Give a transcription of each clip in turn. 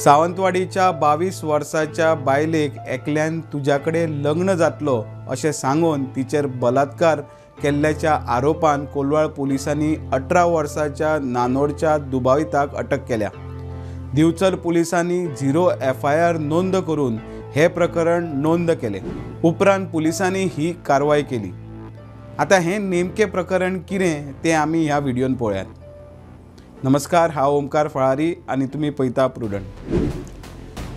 सावंतवाडीच्या 22 वर्साच्या बायलेक एकल्यान तुज्या कडेन लग्न जातलो अशें सांगून तिचेर बलात्कार केल्ल्याच्या आरोपान कोलवाळ पुलिसांनी 18 वर्साच्या नानोडच्या दुबाविताक अटक केल्या। दिवचल पुलिसांनी 0 FIR नोंद करून हे प्रकरण नोंद केले। उपरांत पुलिसांनी ही कारवाय केली। आता हे नेमके प्रकरण कितें ते आमी ह्या व्हिडियोन पळोवयात। नमस्कार, हांव ओमकार फळारी आनी तुमी पळयता प्रुडंट।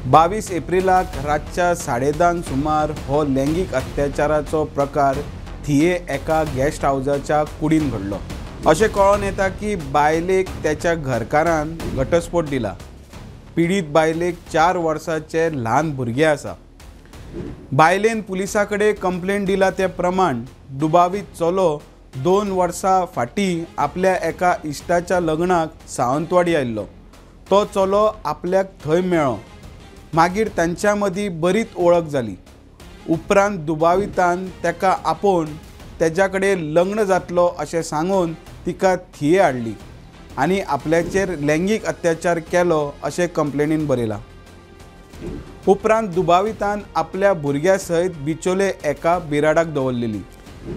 22 एप्रिलाक रातच्या 10:30 सुमार हो लैंगीक अत्याचाराचो प्रकार थिये एका गेस्ट हावजाच्या कुडीन घडलो। अशें कळोन येता की बायलेक त्याच्या घरकारान घटस्फोट दिला। पिडीत बायलेक 4 वर्सांचे ल्हान भुरगें आसा। बायलेन पुलिसा कडेन कंप्लेन दिला ते प्रमाण दुबावीत चलो 2 वर्सां फाटीं आपल्या एका इश्टाच्या लग्नाक सावंतवाडी आयिल्लो। तो चलो आपल्याक थंय मेळ्ळो। मागीर तांच्या मदीं बरीच वळख जाली। उपरांत दुबावितान ताका आपोवन तेज्या कडेन लग्न जातलो अशें सांगून तिका थिये हाडली आनी आपल्याचेर लैंगीक अत्याचार केलो अशें कंप्लेनीन बरयलां। उपरांत दुबावितान आपल्या भुरग्या सयत बिचोले एका बिराडाक दवरलेली।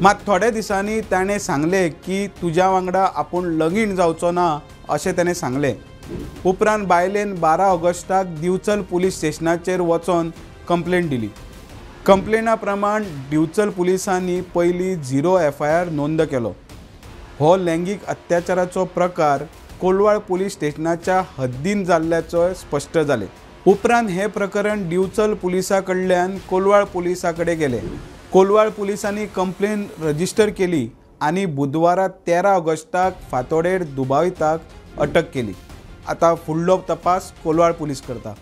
मात थोड्या दिसांनी ताणें सांगलें की तुज्या वांगडा आपूण लगीन जावचो ना अशें ताणें सांगलें। उपरांत बायलेन 12 ऑगस्टाक दिवचल पुलीस स्टेशनाचेर वचोन कंप्लेन दिली। कंप्लेना प्रमाण दिवचल पुलिसांनी पयलीं 0 FIR नोंद केलो। हो लैंगीक अत्याचाराचो प्रकार कोलवाळ पुलीस स्टेशनाच्या हद्दीन जाल्ल्याचो स्पश्ट जालें। उपरांत हें प्रकरण दिवचल पुलिसां कडल्यान कोलवाळ पुलिसां कडेन गेलें। कोलवाळ पुलिसांनी कंप्लेन रजिस्टर केली आनी बुधवारा 13 ऑगस्टाक फांतोडेर दुबाविताक अटक केली। आतां फुडलो तपास कोलवाळ पुलीस करता।